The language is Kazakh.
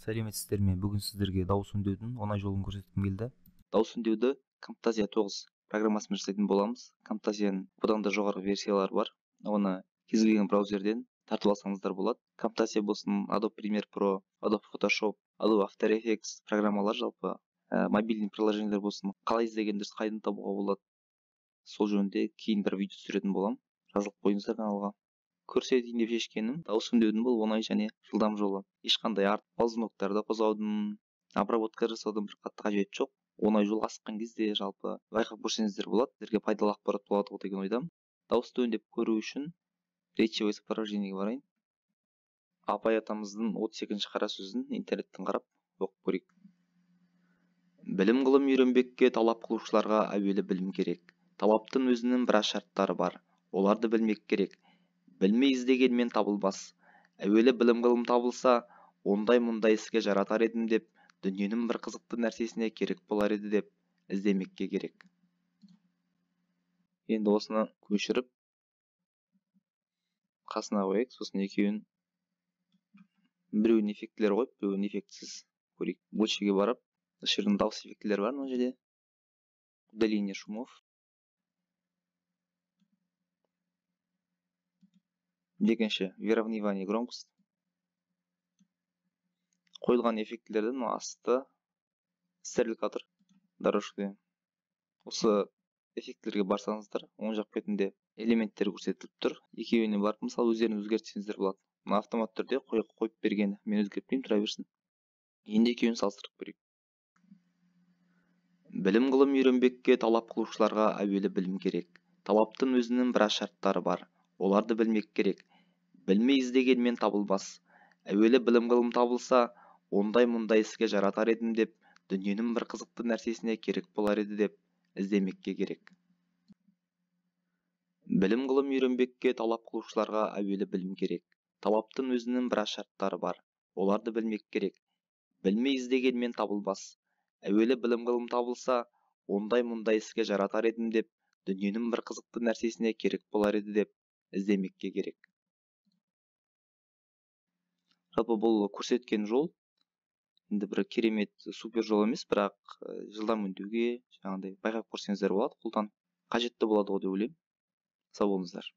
Сәлеметсіздер ме? Бүгін сіздерге дауыс өңдеудің оңай жолын көрсеткім келді. Дауыс өңдеуді Camtasia 9 программасымен жасайтын боламыз. Camtasia'ның бұдан да жоғарғы версиялары бар. Оны кез келген браузерден тартып алсаңыздар болады. Camtasia болсын, Adobe Premiere Pro, Adobe Photoshop, Adobe After Effects программалар, жалпы мобильный приложениелер болсын, қалай іздеген дұрыс, қайдан табуға болады, сол жөнінде кейін бір видео түсіретін боламын. Жазылып қойыңыздар каналға. Көрсетейін деп шешкенім, дауыс өңдеудің бұл оңай және жылдам жолы. Ешқандай арт ползуноктарды қозғаудың, обработка жасаудың бір қатты қажеті жоқ. Оңай жол, асыққан кезде жалпы байқап көрсеңіздер болады, сіздерге пайдалы ақпарат болады ғой деген ойдамын. Дауысты өңдеп көру үшін речевое сопровождениеге барайын. Абай атамыздың 32-ші қара сөзін интернеттен қарап оқып көрейік. Білім ғылым үйренбекке талап қылушыларға әуелі білім керек. Талаптың өзінің біраз шарттары бар. Оларды білмек керек. Білмей іздегенмен табылмас. Әуелі білім ғылым табылса, ондай-мұндай іске жаратар едім деп, дүниенің бір қызықты нәрсесіне керек болар еді деп іздемекке керек. Енді осыны көшіріп қасына қояйық, сосын екеуін, біреуін эффектілер қойып, біреуін эффектсіз көрейік. Большеге барып, осы жерден дауыс эффектілері бар мына жерде. Удаление шумов. Екінші, выравнивание громкость. Қойылған эффектілердің асты стрелка тұр, дорожка. Осы эффектілерге барсаңыздар, оң жақ бетінде элементтер көрсетіліп тұр. Екеуіне барып, мысалы, өздеріңіз өзгертсеңіздер болады. Мына автомат түрде қойып бергені, мен өзгертпеймін, тұра берсін. Енді екеуін салыстырып көрейік. Білім ғылым үйренбекке талап қылушыларға әуелі білім керек. Талаптың өзінің біраз шарттары бар. Оларды білмек керек. Білмей іздегенмен табылмас. Әуелі білім ғылым табылса, ондай-мұндай іске жаратар едім деп, дүниенің бір қызықты нәрсесіне керек болар еді деп іздемекке керек. Білім ғылым үйренбекке талап қылушыларға әуелі білім керек. Талаптың өзінің біраз шарттары бар. Оларды білмек керек. Білмей іздегенмен табылмас. Әуелі білім ғылым табылса, ондай-мұндай іске жаратар едім деп, дүниенің бір қызықты нәрсесіне керек болар еді деп іздемекке керек. Жалпы бұл көрсеткен жол енді бір керемет супер жол емес, бірақ жылдам өңдеуге жаңағыдай байқап көрсеңіздер болады, қолдан қажетті болады ғой деп ойлаймын. Сау болыңыздар.